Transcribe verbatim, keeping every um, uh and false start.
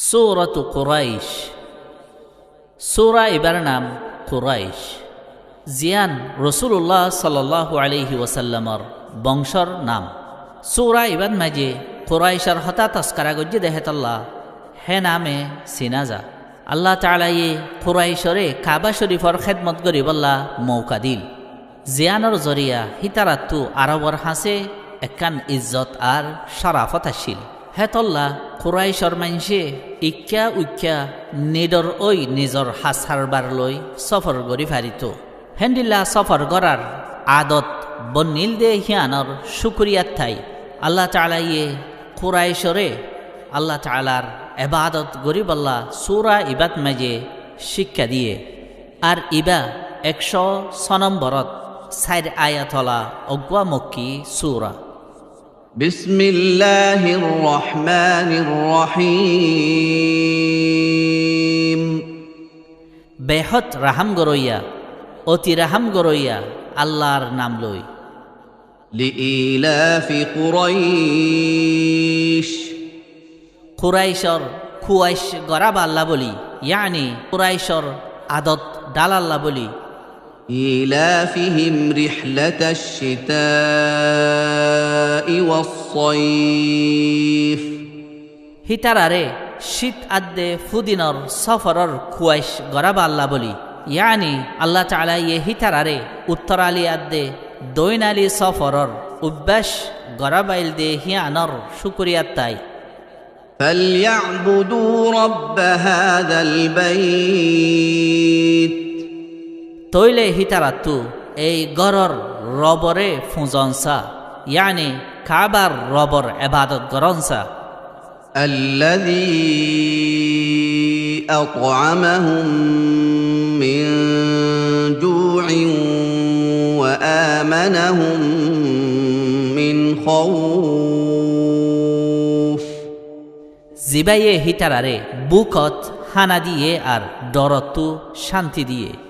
Suratu Quraish. Sura ibar nam Quraish. Ziyan Rosulullah sallallahu alaihi wasallamor bongcor nam. Sura ibar maze Quraishor hotá toskara goijjé de hétolla hé name sina za. Allah Taalaye Quraishore Kaaba Shorifor hédmot goríbolla mouka dil. Ziyanor zoriya hítarattú Arobor hañsé ekkán izzot ar corafot accíl. Hétolla Quraishor maincé ikká uikká nidor ói nizor has harbar loi sófor gorí farito. Héndilla sófor gorár adot bonnil de híanor cúkuriyattái Allah Taalaye Quraishore Allah Taalar ebadot goríbolla sura ibat maze cíkka diyé. Ar iba ekcó só nomborot sair ayatola uggúa Mokki sura. بسم الله الرحمن الرحيم. Behód rahám goróiya, oti rahám goróiya Allar nam loi. لإيلاف قريش. Quraishor kuaic goráballa bóli, yáni Quraishor adot dálalla bóli. إيلافهم رحلة الشتاء والصيف. Hítarare cít adde fúdinor sóforor kuaic goráballa bóli, yáni Allah Taalaye hítarare uttorali adde doinali sóforor ubbác gorábail de híanor cúkuriyattái. فليعبدوا رب هذا البيت. Tóile hítarattú ei góror Robore fuñzon sa, yáni Kaabar Robor ebadot gorón sa. الذي أطعمهم من جوع وآمنهم من خوف. Zibáye hítarare búkot hána diyé ar dhorottú cánti diyé.